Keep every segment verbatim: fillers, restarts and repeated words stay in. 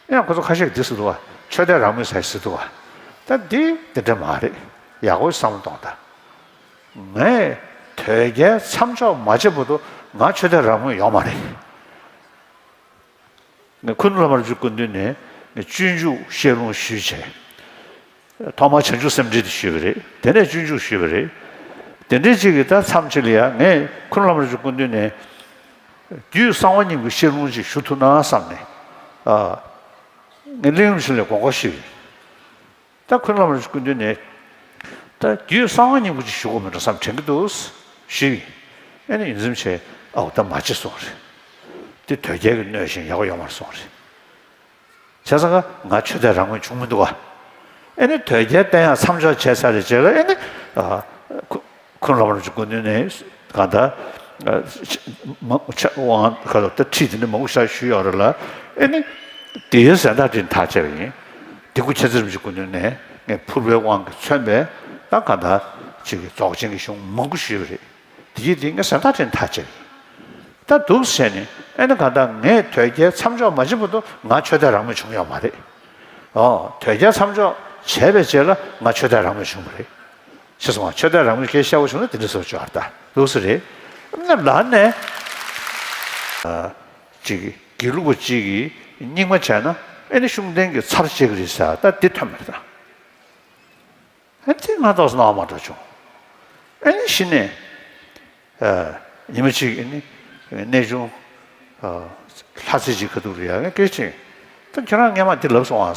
ཡང་ཁོ་ཚོ་ཁ་ཤས་འདི་ཟེར་འདུག་བ། ཆོས་དད་རང་མོས་ཟེར་ཟེར་འདུག་བ། ད་འདི་འདི་འདྲ་མ་རེད། ཡག་པོ་བསམ་བློ་གཏོང་དང་། ངས་དོལ་རྒྱལ་མཚམས་འཇོག་མ་བྱེད་བར་དུ་ང་ཆོས་དད་རང་མོས་ཡོང་མ་རེད། ངས་ཁུ་ནུ་བླ་མ་རིན་པོ་ཆེའི་སྐུ་མདུན་ནས་ངས་སྤྱོད་འཇུག་བཤད་ལུང་ཞུས་བྱས། ཐོག་མར་བྱང་ཆུབ་སེམས་འགྲེལ་དེ་ཞུས་པ་རེད། དེ་ནས་སྤྱོད་འཇུག་ཞུས་པ་རེད། དེ་འདྲའི་ཅིག་གིས་ད་མཚམས་ཅིག་ལ་ཡ་ངས་ཁུ་ནུ་བླ་མ་རིན་པོ་ཆེའི་སྐུ་མདུན་ནས་རྒྱུད་གསང་བ་སྙིང་པོའི་བཤད་ལུང་ཅིག་ཞུ་ཐུབ་ན་བསམ་ནས། ཨ། ངས་གླིང་རིན་པོ་ཆེ་ལ་དགོངས་སྐོར་ཞུས། ད་ཁུ་ནུ་བླ་མ་རིན་པོ་ཆེའི་སྐུ་མདུན་ནས། ད་རྒྱུད་གསང་བ་སྙིང་པོ་ཅིག་ཞུ་དགོས་མི་འགྲོ་བསམ་དྲན་གྱི་འདུག་ཞུས། ཨེ་ནི་ཡོངས་འཛིན་ཆེ་ཨའོ་ད་མ་བྱེད་གསུངས་རེད། འདི་དོལ་རྒྱལ་གྱི་གནོད་ཞིང་ཡག་པོ་ཡོད་མ་རེད་གསུངས་རེད། བྱས་ཙང་ང་ཆོས་དད་རང་མོས་བྱུང་མི་འདུག་ག་ཨེ་ནི་དོལ་རྒྱལ་བསྟེན་ཡག་མཚམས་འཇོག་བྱས་ཚར་རེད་བྱས་ལ་ཨེ་ནི། ཨ། ཁུ་ཁུ་ནུ་བླ་མ་རིན་པོ་ཆེའི་སྐུ་མདུན་ནས་གང་ལྟར། ཨ། མ་ཆ་དབང་ག་ལ་ད་ཁྲིད་དེ་འདྲ་མང་པོ་ཞིག་ཞུས་ཡོད་རེད་ལ། ཨེ་ནི། དེའི་ཟན་བརྟག་བསྒྲིལ་ཐག་བཅད་པ་ཡིན། དེ་སྐུ་མཁྱེན་བརྩེ་རིན་པོ་ཆེའི་སྐུ་མདུན་ནས་ངས་ཕུར་པའི་དབང་གིས་མཚོན་པའི་ད་གང་ལྟར་ཅིག་གི་རྫོགས་ཆེན་གྱི་གཞུང་མང་པོ་ཞུས་པ་རེད། དེ་ཡིན་དེ་ངས་ཟན་བརྟག་བསྒྲིལ་ཐག་བཅད་པ་ཡིན། ད་འདུག་བྱས་ནས་ཨེ་ནི་གང་ལྟར་ངས་དོལ་རྒྱལ་མཚམས་འཇོག་མ་བྱེད་བར་དུ་ང་ཆོས་དད་རང་མོས་བྱུང་ཡོད་མ་རེད། ཨོ། དོལ་རྒྱལ་མཚམས་འཇོག་བྱས་པའི་རྗེས་ལ་ང་ཆོས་དད་རང་མོས་བྱུང་བ་རེད། ཤེས་སོང་ང་། ཆོས་དད་རང་མོས་སྐད་བཤད་པ་བྱུང་ན་དེ་འདྲ་བཟོ་བཅོས་ཨར་ད་འདུག་སེ་རེད། ཨ་ནི་ལར་ནས། ཨ། ཅིག་དགེ་ལུགས་པ་གཅིག་གིས་རྙིང་མ་བྱས་ན་ཨེ་ནི་ཤུགས་ལྡན་གྱི་ཚར་བཅད་ཀྱི་རེད་ཟེར་ད་འདི་ཐོན་པ་རེད་ད། ཨེ་དེ་ང་ཏོག་ཙམ་སྣང་བ་མ་འགྲོ་བྱུང་། ཨེ་ནི་གཞི་ནས། ཨ། ཉི་མ་གཅིག་ཨེ་ནི། གནས་ཆུང་། ཨ། ལྷ་རྩེ་གཅིག་ཁ་ཐུག་རེད་ཡ་ངས་སྐད་ཆེན། ད་ཁྱོད་རང་སྔས་མ་འདི་ལབ་སོང་ཨ།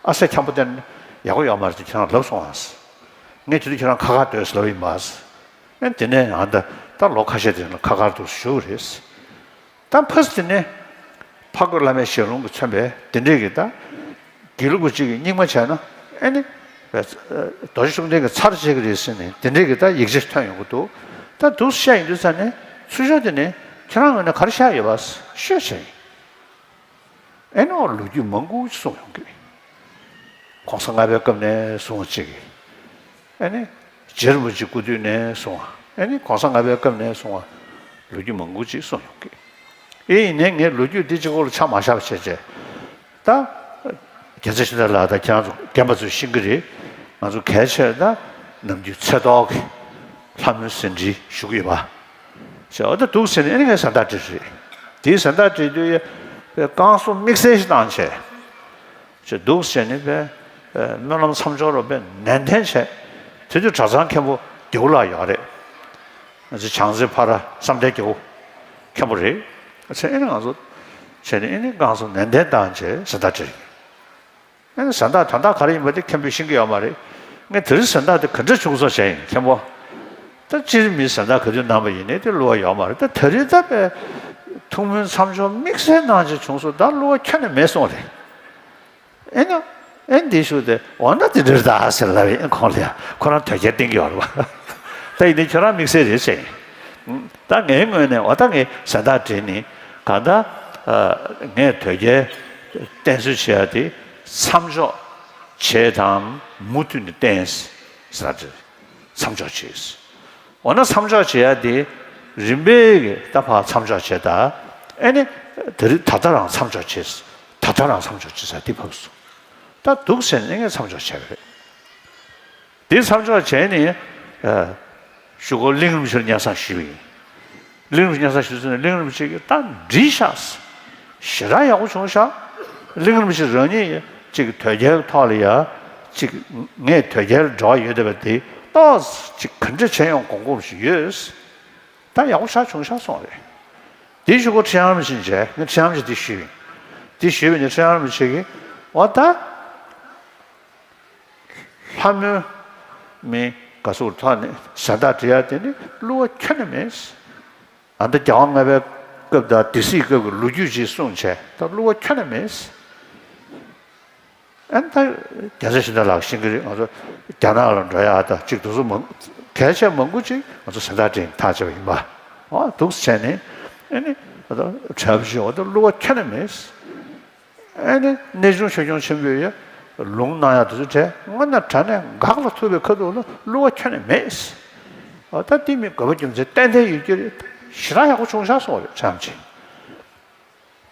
ཨ་སེ་འཁྱམ་པོ་བསྟན་ཡག་པོ་ཡོད་མ་རེད་ཅེས་ཁྱོད་རང་ལབ་སོང་ཨ། ངས་དེ་དུས་ཁྱོད་རང་ཁ་ཁར་སྡོད་ཟེར་ལབ་ཡིན་པ། ཨེ་དེ་ནས་ང་ད་ད་ལོ་ཁ་ཤས་དེ་ལ་ཁ་ཁར་འདུག་ཞུ་རེད། ད་ཕ་སི་དེ་ནས་ཕ་རྒོད་བླ་མའི་ཞལ་ལུང་གིས་མཚོན་པའི་དེ་འདྲས་ཀྱི་ད་དགེ་ལུགས་པ་གཅིག་གིས་རྙིང་མ་བྱས་ན་ཨེ་ནི། རྡོ་རྗེ་ཤུགས་ལྡན་གྱི་ཚར་བཅད་ཀྱི་རེད་ཟེར་ནས་དེ་འདྲས་ཀྱི་ད་ཡིག་ཆ་ཐོན་ཡོང་གི་འདུག་ད་འདུག་བཤད་ཡིན་དུས་ཙ་ནས་ཚུར་ཤོག་དེ་ནས་ཁྱེད་རང་ངོས་ནས་ག་རེ་བཤད་ཡོད་པ་ཤོད་བྱས་ཡིན། ཨེ་ནི་ལོ་རྒྱུས་མང་པོ་ཞིག་གསུངས་ཡོང་གི། གོང་ས་ལྔ་པའི་སྐབས་ནས་བཟུང་བ་ཅིག་ཨེ་ནི། རྗེ་རིན་པོ་ཆེའི་སྐུ་དུས་ནས་བཟུང་བ། ཨེ་ནི་གོང་ས་ལྔ་པའི་སྐབས་ནས་བཟུང་བ། ལོ་རྒྱུས་མང་པོ་ཅིག་གསུངས་ཡོང་གི། ཨེ་ཡིན་ནའི་ངས་ལོ་རྒྱུས་འདི་གཅིག་པོ་ལ་ཆ་མ་བཞག་པ་བྱས་བྱས། ད། རྒྱལ་མཚན་ཤིང་རྟ་ལགས་དང་ཁྱེད་རང་ཚོ་རྒན་པ་ཚོས་ཤེས་ཀྱི་རེད། ང་ཚོ་གལ་ཆེ་ད། ནམ་རྒྱུན་ཚེ་ཐོག་གི་ལྷ་མོའི་ཟིན་བྲིས་ཞུ་གི་ཡོད་པ། བྱས་ཨོ་ད་འདུག་ཟེར་ནས་ཨེ་ནི་ངས་ཟན་བརྟག་བསྒྲིལ་རེད། དེའི་ཟན་བརྟག་བསྒྲིལ་དུས་ཡ། བསྐང་གསོ་དམིགས་བསལ་ཞིག་བཏང་བྱས། བྱས་འདུག་ཟེར་ནས་པས། སྨོན་ལམ་མཚམས་སྦྱོར་རོ་པས་ནན་ཏན་བྱས། དེ་དུས་གྲྭ་ཚང་མཁན་པོ་རྒྱལ་པོ་ལགས་ཡོད་རེད། ང་ཚོ་བྱང་རྩེ་ཕ་ར་བསམ་གཏན་རྒྱལ་པོ་མཁན་པོ་རེད། བྱས་ཨེ་ནི་ང་ཚོ། བྱས་ནས་ཨེ་ནི་བསྐང་གསོ་ནན་ཏན་བཏང་བྱས་ཟན་བརྟག་བསྒྲིལ། ཨེ་ནི་ཟན་བརྟག་དོན་དག་ག་རེ་ཡིན་པ་དེ་མཁན་པོས་ཤེས་ཀྱི་ཡོད་མ་རེད། ངས་དེ་རིང་ཟན་བརྟག་དེ་ག་འདྲ་བྱུང་སོང་བྱས་ཡིན་མཁན་པོ། ད་སྤྱིར་མིས་ཟན་བརྟག་ག་དུས་གནང་བ་ཡིན་ནའི་དེ་བསླུ་བ་ཡོད་མ་རེད། ད་དེ་རིང་ད་པས་ཐུགས་སྨོན་མཚམས་སྦྱོར་དམིགས་བསལ་གནང་བྱས་བྱུང་སོང་། ད་བསླུ་བ་ཁྱོན་ནས་མེད་གསུངས་རེད། ཨེ་ན། ཨེ་འདི་ཞུ་དེ་འོ་ན་དེ་འདྲར་ད་ཟེར་ལབ་ཡིན་ཁོང་ལ་ཡ། ཁོ་རང་དོལ་རྒྱལ་བསྟེན་གྱི་ཡོད་རེད་བ། ད་ཡིན་ནའི་ཁྱོད་རང་དམིགས་བསལ་རེད་བྱས་ཡིན། ད་ངའི་ངོས་ནས་འོ་ད་ངས་ཟན་བརྟག་བསྒྲིལ་ནི་གང་ལྟར། ངས་དོལ་རྒྱལ་བསྟེན་གསོལ་བྱེད་ཡ་དེ་མཚམས་འཇོག་བྱེད་དང་མུ་མཐུད་ནས་བསྟེན་ཟེར་བ་རེད། མཚམས་འཇོག་བྱེད། འོ་ན་མཚམས་འཇོག་བྱེད་ཡ་དེ་རིམ་པས་ཀྱི་ད་ཕར་མཚམས་འཇོག་བྱེད་ད། ཨེ་ནི་དེ་རིང་ད་ལྟ་རང་མཚམས་འཇོག་བྱེད། ད་ལྟ་རང་མཚམས་འཇོག་བྱེད་ས་དེ་ཕབ་སོང་། ད་འདུག་ཟེར་ནས་ངས་མཚམས་འཇོག་བྱས་པ་རེད། དེ་མཚམས་འཇོག་བྱས་ནས། ཨ། གཞུག་གུ་གླིང་རིན་པོ་ཆེར་སྙན་སེང་ཞུས་པ་ཡིན། གླིང་རིན་པོ་ཆེ་སྙན་སེང་ཞུས་ཚུན་ནས་གླིང་རིན་པོ་ཆེ་གིས་ད་འགྲིག་ཤག་ཞེ་དྲག་ཡག་པོ་བྱུང་ཤག་གླིང་རིན་པོ་ཆེ་རང་ཉིད་ཅིག་དོལ་རྒྱལ་ཐོག་ལ་ཡ། ཅིག་ངས་དོལ་རྒྱལ་འབྲེལ་བ་ཡོད་བསྡད་པ་དེ་ཏོག་ཙམ་ཅིག་ག་འདྲ་བྱས་ཡོང་དགོངས་པ་ཞིག་ཡོད། ད་ཡག་པོ་ཞེ་དྲག་བྱུང་ཤག་གསུངས་རེད། དེའི་གཞུག་གུ་ཁྲི་བྱང་རིན་པོ་ཆེ་མཇལ། ངས་ཁྲི་བྱང་རིན་པོ་ཆེ་དེ་ཞུས་པ་ཡིན། དེ་ཞུས་པ་ཡིན་ནས་ཁྲི་བྱང་རིན་པོ་ཆེ་གིས་འོ་ད། ལྷ་མོ་མི་ག་ཟུག་ཐོག་ནས་ཟན་བརྟག་བསྒྲིལ་ཡ་དེ་ནི་བསླུ་བ་ཁྱོན་ནས་མེད། ཨ་ད་རྒྱལ་དབང་ལྔ་པའི་སྐབས་དང་སྡེ་སྲིད་སྐབས་ཀྱི་ལོ་རྒྱུས་ཅིག་གསུངས་བྱས་ད་བསླུ་བ་ཁྱོན་ནས་མེད། ཨ་ད་རྒྱལ་མཚན་ཤིང་རྟ་ལགས་ཤེས་ཀྱི་རེད། ང་ཚོ་རྒྱ་ནག་ལ་འགྲོ་ཡ་ད་ཅིག་དུས་ཚོད་མང་གལ་ཆེ་མང་པོ་ཅིག་ང་ཚོ་ཟན་བརྟག་བསྒྲིལ་ཐག་བཅད་པ་ཡིན་པ། ཨ་འདུག་བྱས་ནས་ཨ་ནི་ཨ་ད་གྲྭ་པ་ཞིག་འོ་ད་བསླུ་བ་ཁྱོན་ནས་མེད། ཨེ་ནི་གནས་ཆུང་ཆོས་སྐྱོང་ཆེན་པོས་ཡ་ལུང་གནང་ཡག་དེ་ཚོ་གྲས་སྔོན་ན་དྲ་ནས་འགག་ལ་ཐུག་པའི་ཁ་ཐུག་ལ་བསླུ་བ་ཁྱོན་ནས་མེད། འོ་ད་དེ་མི་དགོས་པ་རྒྱུ་མཚན་ཏན་ཏན་ཡོད་ཀྱི་རེད། ཞེ་དྲག་ཡག་པོ་བྱུང་ཤག་གསུངས་པ་རེད། ཁྲམ་ཆེ་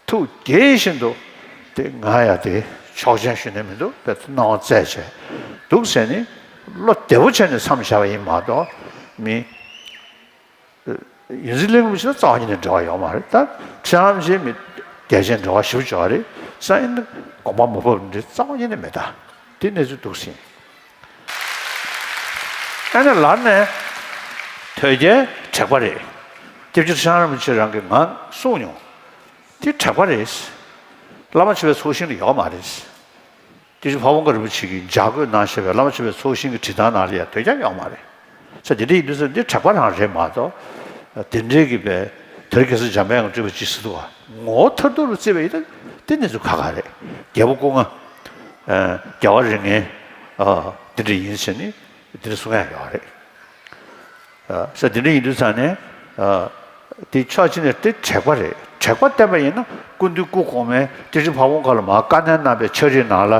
ཐུགས་དགྱེས་བཞིན་དུ་ དེ་ང་ཡང་དེ་ཆོག་མཆན་ཞུ་ནས་མི་འདུག་དཔེ་སྣང་བ་བཙལ་བྱས་འདུག་ཟེར་ནས་བློ་བདེ་པོ་བྱས་ནས་མཚམས་བཞག་པ་ཡིན་མ་གཏོགས། མི་ཡོངས་འཛིན་གླིང་རིན་པོ་ཆེ་ལ་རྩ་བ་ཉིད་ནས་འབྲེལ་བ་ཡོད་མ་རེད། ད་ཁྲི་རིན་པོ་ཆེ་མི་གལ་ཆེན་འབྲེལ་བ་ཞེ་པོ་ཅིག་ཡོད་རེད། ས་ཡིན་ན་དགོངས་པ་མ་བབས་འདི་རྩ་བ་ཉིད་ནས་མེད། ད་དེ་གནས་ཚུལ་འདུག་ཟིན། ཨ་ནི་ལར་ནས་དོལ་རྒྱལ་དྲེགས་པ་རེད། སྐྱབས་རྗེ་ཁྲི་བྱང་རིན་པོ་ཆེ་རང་གིས་ང་གསུངས་མྱོང་། དེ་དྲེགས་པ་རེད། བླ་མ་མཆོད་པའི་ཚོགས་ཞིང་ལ་ཡོད་མ་རེད། སྐྱབས་རྗེ་ཕ་བོང་ཁ་རིན་པོ་ཆེ་གིས་ལྗགས་བཀོད་གནང་བཞག་པའི་བླ་མ་མཆོད་པའི་ཚོགས་ཞིང་གི་བྲིས་ཐང་ནང་ལ་ཡང་དོལ་རྒྱལ་ཡོད་མ་རེད། ས་དེ་འདྲ་ཡིན་དུས་ས་འདི་དྲེགས་པ་རང་རེད་མ་གཏོགས། དེ་འདྲའི་གི་པའི་དོལ་རྒྱལ་སྲས་འཇམ་དཔལ་དབྱངས་སྤྲུལ་པ་ཅིག་ཟེར་འདུག་བ། ངོ་བོ་མཐར་ཐུག་ལ་བརྩིས་པ་ཡིན་ན་དེ་གནས་ཚུལ་ཁག་ཁག་རེད། རྒྱལ་པོ་སྐུ་ལྔ། ཨ། རྒྱལ་བ་རིགས་ལྔའི། ཨ། དེ་འདྲ་ཡིན་ཟེར་ནས་དེ་འདྲ་གསུང་ཡག་ཡོད་རེད། ཨ། ས་དེ་འདྲ་ཡིན་དུས་ཙང་ནས། ཨ། དེ་ཕྱོགས་གཅིག་ནས་དེ་དྲེགས་པ་རེད། དྲེགས་པ་བསྟན་པ་ཡིན་ན་སྐུ་མདུན་སྐུ་གོང་མའི་སྐྱབས་རྗེ་ཕ་བོང་ཁ་ལ་མར་བཀའ་ནན་གནང་བའི་ཕྱག་བྲིས་ནང་ལ།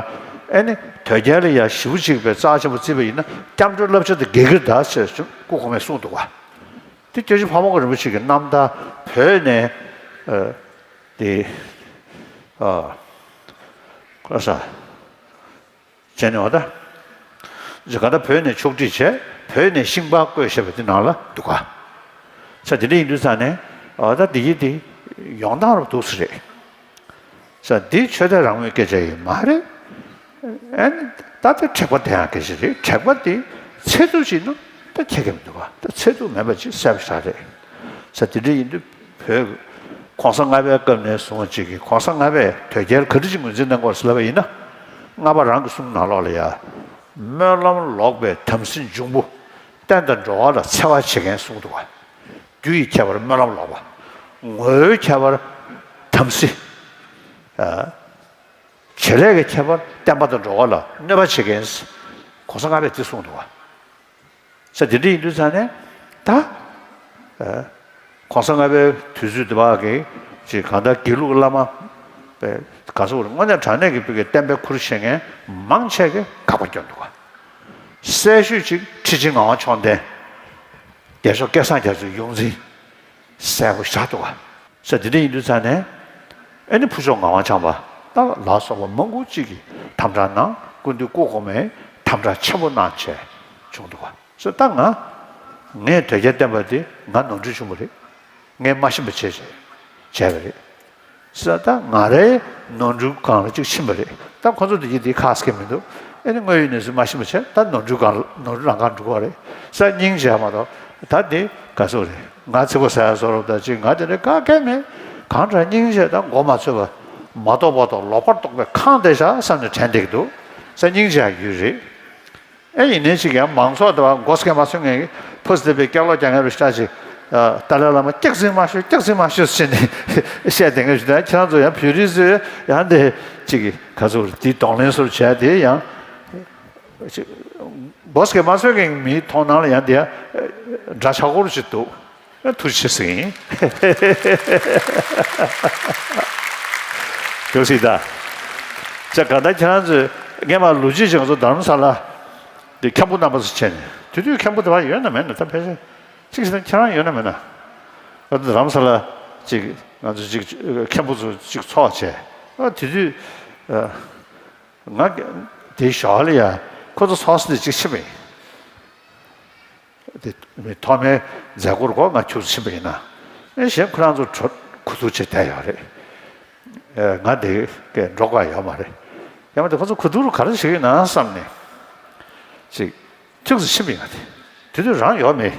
ཨེ་ནི་དོལ་རྒྱལ་ལ་ཡང་ཞེ་པོ་ཅིག་པའི་རྩ་ཆེན་པོ་བརྩིས་པ་ཡིན་ན་སྐྱབས་འགྲོའི་བསླབ་བྱ་དང་འགལ་གྱི་རེད་ད་ཟེར་སྐུ་གོང་མས་གསུངས་འདུག་བ། དེ་སྐྱབས་རྗེ་ཕ་བོང་ཁ་རིན་པོ་ཆེ་གི་རྣམ་ཐར་བོད་ནས། ཨ། དེ། ཨ། ཁ་ས། བྱས་ནས་འོ་ད། ག་ད་བོད་ནས་ཕྱོགས་སྒྲིག་བྱས། བོད་ནས་ཤིང་པར་བརྐོས་བཞག་པ་དེ་ནང་ལ་འདུག་ག་ས་དེ་འདྲ་ཡིན་དུས་ཙང་ནས། འོ་ད་འདི་ཡི་དེ་ཡོང་སྟངས་རབ་འདུག་ས་རེད། ས་འདི་ཆོས་དད་རང་མོས་སྐད་ཆ་ཡིན་མ་རེད། ཨ་ནི་ད་ལྟ་དྲེགས་པ་དེ་ཡང་སྐད་ཆ་རེད། དྲེགས་པ་དེ་ཚད་ཐུབ་ཅིག་ན་ད་ཁྱད་ཀྱི་མི་འདུག་ག་ད་ཚད་ཐུབ་མེད་པ་ཅིག་གསལ་པོ་ཞིག་རེད། ས་དེ་འདྲ་ཡིན་དུས། བོད་གོང་ས་ལྔ་པའི་སྐབས་ནས་བཟུང་བ་ཅིག་གིས་གོང་ས་ལྔ་པས་དོལ་རྒྱལ་ག་འདྲ་ཅིག་ངོས་འཛིན་གནང་དགོས་ཟེར་ལབ་པ་ཡིན་ན། ལྔ་པ་རང་གི་གསུང་ནང་ལོགས་ལ་ཡ། སྨོན་ལམ་ལོག་པའི་དམ་སྲི་འབྱུང་པོ། བསྟན་དང་འགྲོ་བ་ལ་འཚེ་བ་བྱེད་མཁན་གསུངས་འདུག་བ། རྒྱུ་ཡི་ཁྱད་པར་སྨོན་ལམ་ལོག་པ། ངོ་བོའི་ཁྱད་པར་དམ་སྲི། ཨ། བྱེད་ལས་ཀྱི་ཁྱད་པར་བསྟན་པ་དང་འགྲོ་བ་ལ་གནོད་པ་བྱེད་མཁན། གོང་ས་ལྔ་པས་དེ་གསུངས་འདུག་བ། ས་དེ་འདྲ་ཡིན་དུས་ཙང་ནས་ད། ཨ། གོང་ས་ལྔ་པའི་དུས་ཚོད་དེ་བར་གྱི་ཅིག་གང་ལྟར་དགེ་ལུགས་བླ་མ་པའི་ག་ཚོད་རེད། དངོས་གནས་དྲང་གནས་ཀྱི་བོད་ཀྱི་བསྟན་པའི་ཁུར་བཞེས་མཁན་མང་ཆེ་གིས་དགག་པ་སྐྱོན་འདུག་ག་གསལ་ཤོས་ཅིག་ཁྲི་ཆེན་ངག་དབང་མཆོག་ལྡན། རྒྱལ་མཆོག་སྐལ་བཟང་རྒྱ་མཚོའི་ཡོངས་འཛིན། གསལ་པོ་བཞག་འདུག་ག་ས་དེ་འདྲ་ཡིན་དུས་ཙང་ནས། ཨ་ནི་ཕུར་ལྕོག་ངག་དབང་བྱམས་པ་དང་ལ་སོགས་པ་མང་པོ་ཅིག་གིས་དམ་དྲག་གནང་། སྐུ་མདུན་སྐུ་གོང་མས་དམ་དྲག་ཆེན་པོ་གནང་བྱས་བྱུང་འདུག་ག་ས་ད་ང་། ངས་དོལ་རྒྱལ་བསྟེན་པ་དེ་ང་ནོར་འཁྲུལ་བྱུང་བ་རེད། ངས་མ་ཤེས་པ་བྱས་བྱས་བྱས་པ་རེད། ས་ད་ང་རའི་ནོར་འཁྲུལ་སྒང་ལ་ཅིག་ཕྱིན་པ་རེད། ད་ཁོ་ཚོ་དེ་གྱིས་དེ་ཁག་སྐྱེ་མི་འདུག་ཨ་ནི་དངོས་ཡོད་གནས་ཚུལ་མ་ཤེས་པ་བྱས། ད་ནོར་འཁྲུལ་སྒང་ནོར་འཁྲུལ་རང་སྒང་འགྲོ་གི་རེད། ས་སྙིང་རྗེ་མ་གཏོགས་ད་དེ་ག་ཚོད་རེད། ང་ཚིག་པ་ཟ་ཡ་བཟོ་རབས་ད་ཅིག་ང་དེ་འདྲ་ག་གེ་མེད། གང་དྲག་སྙིང་རྗེ་དང་མགོ་མ་ཚོས་པ་མ་གཏོགས་མ་གཏོགས་ལོག་པར་རྟོག་པའི་ཁང་དེ་བཞག་བསམ་ནས་དྲན་བསྡད་ཀྱི་འདུག་ས་སྙིང་རྗེ་ཡང་ཡོད་རེད། ཨེ་ཡིན་ནའི་ཅིག་ཡང་མང་ཚོགས་དེ་བ་མགོ་སྐད་མ་ཚོས་མཁན་གྱི་ཕོ་སི་དེ་བའི་སྐྱག་ལོག་རྒྱག་མཁན་རུ་ཤ་ཅིག་ཏཱ་ལའི་བླ་མ་སྐྱག་རྫུན་མ་ཤོད། སྐྱག་རྫུན་མ་ཤོད་ཟེར་ནས་བཤད་བསྡད་མཁན་ཞིག་ད་ཁྱེད་རང་ཚོ་ཡང་བོད་རིགས་ཚོས་ཡང་དེ་ཅིག་ག་ཚོད་དེ་གདོང་ལེན་སོར་བྱས་དེ་ཡང་། སྦོ་སྐད་མ་ཚོས་མཁན་མིའི་མཐོང་སྣང་ལ་ཡང་དེ་ཡང་འདྲ་ཆགས་སྐོར་ཞིག་འདུག་ཐུགས་རྗེ་ཆེ་ཟེར་ཡིན། ཐུགས་རྗེ་ད། ཅག་ག་ད་ཁྱེད་རང་ཚོས་སྔས་མ་ལོ་རྒྱུས་ཅིག་ང་ཚོ་རྡ་རམ་ས་ལ་དེ་མཁན་པོ་རྣམ་པ་ཚོ་བྱས་ནས། དེ་དུས་མཁན་པོ་དེ་བ་ཡོད་ན་མེད་ན། ད་ཕལ་ཆེར་ཅིག་ཟེར་ན་ཁྱེད་རང་ཡོད་ན་མེད་ན། ང་ཚོ་རྡ་རམ་ས་ལ་ཅིག་ང་ཚོ་ཅིག་མཁན་པོ་ཚོ་ཅིག་ཚོགས་བྱས། ཨ། དེ་དུས་ང་དེའི་ཞོར་ལ་ཡ་ཁོ་ཚོ་ཚོགས་ས་དེ་ཅིག་ཕྱིན་པ་ཡིན། དེ་མི་ཐོག་མའི་མཛད་སྒོར་གོ་ང་ཁྱུག་ཙམ་ཕྱིན་པ་ཡིན་ན། ཨེ་གཞན་ཁོ་རང་ཚོ་གྲོ་གུ་ཐུག་བྱས་བསྡད་ཡོད་རེད། ཨེ་ང་དེ་གས་འགྲོ་དགོས་ཡོད་མ་རེད། ཡང་མ་དེ་ཁོ་ཚོ་གུ་ཐུག་རུ་ག་རེ་བྱེད་ཀྱི་ཡོད་ན་བསམ་ནས་ཅིག་ཁྱུག་ཙམ་ཕྱིན་པ་ཡིན། ང་དེ་དེ་དུས་རང་ཡོད་མེད།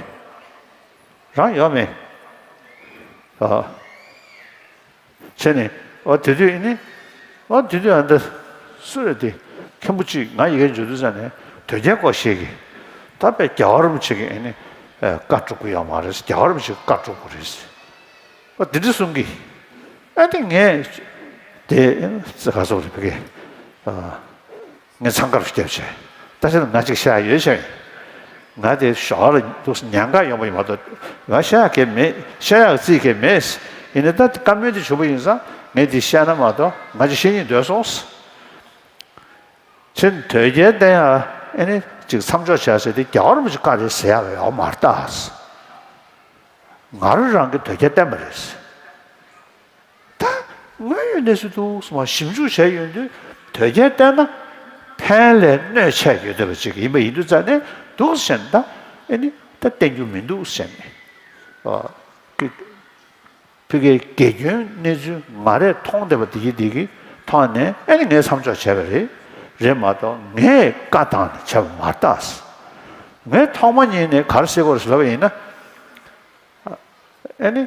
རང་ཡོད་མེད། ཨ། བྱས་ནས་ཨོ་དེ་དུས་ཨེ་ནི། ཨོ་དེ་དུས་ཨ་འདི་སུ་རེད་དེ། མཁན་པོ་གཅིག་ང་ཡི་གེ་འཇོག་དུས་ཙང་ནས་དོལ་རྒྱལ་སྐོར་ཞིག་གིས་ད་དཔེ་རྒྱལ་བ་རིན་པོ་ཆེ་གི་ཨེ་ནི་བཀའ་སྒྲུབ་ཀྱི་ཡོད་མ་རེད། རྒྱལ་བ་རིན་པོ་ཆེ་གི་བཀའ་སྒྲུབ་དགོས་རེད། ཨོ་དེ་འདྲ་གསུང་གི། ཨ་ནི་ངས་དེ་ག་ཚོད་རེད་བེ་གེ། ཨ། ངས་འཚང་ཁ་རུ་བརྒྱབ་བྱས། ད་ཆ་ནི་ང་གཅིག་བཤད་ཡ་ཡོད་ཤག་ཡིན། ང་དེ་ཞོར་ལ་འདུག་ཉན་ག་ཡོང་བ་ཡིན་མ་གཏོགས་ང་བཤད་ཡ་གལ་མེད། བཤད་ཡ་རྩིས་གལ་མེད། ཡིན་ནའི་ད་བཀའ་མོལ་དེ་བྱུང་བ་ཡིན་ཙང་ངས་དེ་བཤད་ན་མ་གཏོགས་ང་གཅིག་བཤད་སྙིང་འདོད་སོང་། ཕྱིན་དོལ་རྒྱལ་བསྟེན་ཡ་ཨེ་ནི་ཅིག་མཚམས་འཇོག་བྱས་ཟེར་དེ་རྒྱལ་བ་རིན་པོ་ཆེ་བཀའ་རེད་ཟེར་ཡ་ཡོད་མ་རེད་ད། ང་རང་རང་གི་དོལ་རྒྱལ་བསྟེན་པ་རེད། ད་ དངོས་ཡོད་གནས་ཚུལ་འདུག་སེ་མར་ཞིབ་འཇུག་བྱས་ཡོང་དུས་དོལ་རྒྱལ་བསྟེན་ན་ཕན་ལས་གནོད་ཆེ་ཡོད་བསྡད་པ་ཅིག་ཡིན་པ་ཡིན་དུས་ཙང་ནས་འདུག་སེ་བྱས་ནས་ད་ཨེ་ནི་ད་བསྟེན་རྒྱུ་མི་འདུག་སེ་བྱས་ནས། ཨ། ཕ་གིའི་དགེ་སྐྱོན་གནས་ཚུལ་ང་རས་མཐོང་བསྡད་པ་དེ་གི་དེ་གི་ཐོག་ནས་ཨེ་ནི་ངས་མཚམས་འཇོག་བྱས་པ་རེད། རེད་མ་གཏོགས་ངས་བཀའ་བཏང་ནས་བྱས་པ་མ་རེད་ད། ངས་ཐོག་མ་ཉིད་ནས་ག་རེ་ཟེར་དགོས་རེད་ཟེར་ལབ་པ་ཡིན་ན། ཨེ་ནི།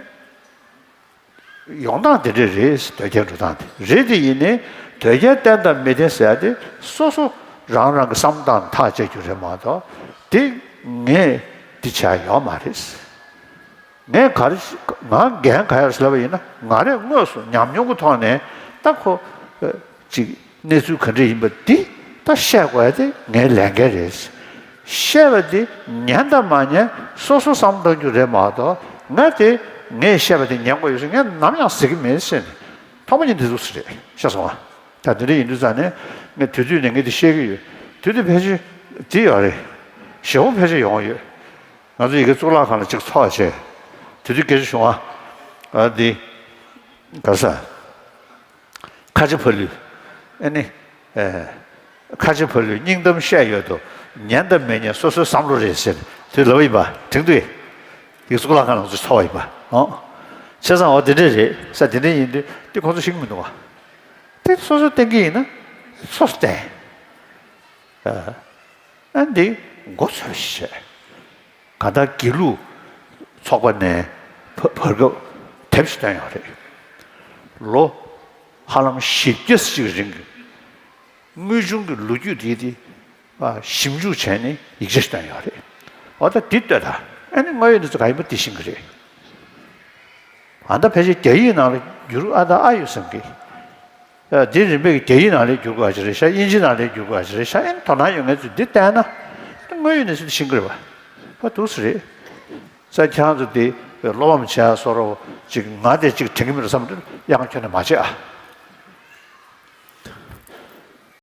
ཡོང་སྟངས་དེ་འདྲས་རེད། དོལ་རྒྱལ་འགྲོ་སྟངས་དེ་རེད། དེ་ཡིན་ནའི་དོལ་རྒྱལ་བསྟེན་དང་མི་བསྟེན་ཟེར་ཡ་དེ་སོ་སོ་རང་རང་གི་བསམ་སྟངས་ཐག་བཅད་རྒྱུ་རེད་མ་གཏོགས་དེ་ངས་འདི་བྱ་ཡོད་མ་རེད། ངས་ག་རེ་ང་འགན་ག་ཡར་ལབ་པ་ཡིན་ན་ང་རས་དངོས་སུ་ཉམས་མྱོང་གི་ཐོག་ནས་ད་ཁོ་ཅིག་གནས་ཚུལ་ག་འདྲ་ཡིན་པ་འདི་ད་བཤད་དགོས་ཡ་དེ་ངའི་ལས་འགན་རེད། བཤད་པ་དེ་ཉན་དང་མ་ཉན་སོ་སོ་བསམ་བློ་གཏོང་རྒྱུ་རེད་མ་གཏོགས་ང་དེ་ངས་བཤད་པ་དེ་ཉན་དགོས་ཡོད་ཟེར་ངས་ནམ་ཡང་ཟེར་གྱི་མེད་ཟེར་ནས་ཐོག་མ་ཉིད་འདི་ཟུག་ཟེར་རེད་ཤེས་སོང་ང་། ད་དེ་འདྲ་ཡིན་དུས་ཙང་ནས་ངས་དུས་དུས་ནས་ངས་འདི་བཤད་ཀྱི་ཡོད། དུས་དུས་ཕལ་ཆེར་འདི་ཡོད་རེད། ཞེ་པོ་ཕལ་ཆེར་ཡོང་ཡོད། ང་ཚོ་ཡི་གེ་གཙུག་ལག་ཁང་ལ་གཅིག་ཚོགས་བྱས། དུས་དུས་སྐད་ཆ་བྱུང་བ། ཨ་འདི། ག་ས། ཁ་ཆེ་ཕ་ལུས། ཨེ་ནི། ཨེ། ཁ་ཆེ་ཕ་ལུས་སྙིང་གཏམ་བཤད་ཡོད་དོ། ཉན་དང་མི་ཉན་སོ་སོའི་བསམ་བློ་རེད་ཟེར་དུས་ལབ་ཡིན་པ་དྲན་འདུག་གས། དེ་གཙུག་ལག་ཁང་ལ་ཚུར་ཚོགས་པ་ཡིན་པ། ཨོ། བྱས་ཙང་འོ་དེ་འདྲས་རེད་ས་དེ་འདྲས་ཡིན་དུས་དེ་ཁོང་ཚོ་ཤེས་ཀྱི་མི་འདུག་བ། དེ་སོ་སོ་བསྟེན་གྱི་ཡིན་ན་སོ་སོ་བསྟེན། ཨ་འདི་མགོ་ཚོས་བྱས། གང་ལྟར་དགེ་ལུགས་ཚོགས་པ་ནས་བར་བར་སྐབས་དེབ་ཞིག་བཏོན་ཡོད་རེད། ལོ་ཧ་ལམ་བཞི་བརྒྱ་ཅིག་རིང་གི་དངོས་བྱུང་གི་ལོ་རྒྱུས་དེ་དེ་ཞིབ་འཇུག་བྱས་ནས་ཡིག་ཆ་ཞིག་བཏོན་ཡོད་རེད། འོ་ད་འདི་ལྟོས་དང་ཨ་ནི་དངོས་ཡོད་གནས་ཚུལ་ག་ཡིན་པ་འདི་ཤེས་ཀྱི་རེད། ཨ་ད་ཕལ་ཆེར་རྒྱ་ཡིག་ནང་ལ་བསྒྱུར་ཨ་ད་ཨ་ཡོད་བསམ་གི། ཨ་འདི་རིམ་པས་རྒྱ་ཡིག་ནང་ལ་བསྒྱུར་དགོས་ཅིག་རེད་ཤག་དབྱིན་ཇི་ནང་ལ་བསྒྱུར་དགོས་ཅིག་རེད་ཤག་ཨེ་དོ་སྣང་ཡོད་མཁན་ཚོས་འདི་བལྟས་ན་དངོས་ཡོད་གནས་ཚུལ་འདི་ཤེས་ཀྱི་རེད་པ། ཨ་འདུག་སེ་རེད། ས་ཁྱེད་རང་ཚོ་འདི་བློ་ཕམ་བྱེད་ཡ་བཟོ་འདྲ་ཅིག་ང་དེ་ཅིག་དྲན་གྱི་མི་འདུག་བསམ་དུས་ཡང་ཁྱོན་ནས་མ་བྱེད་ཨ།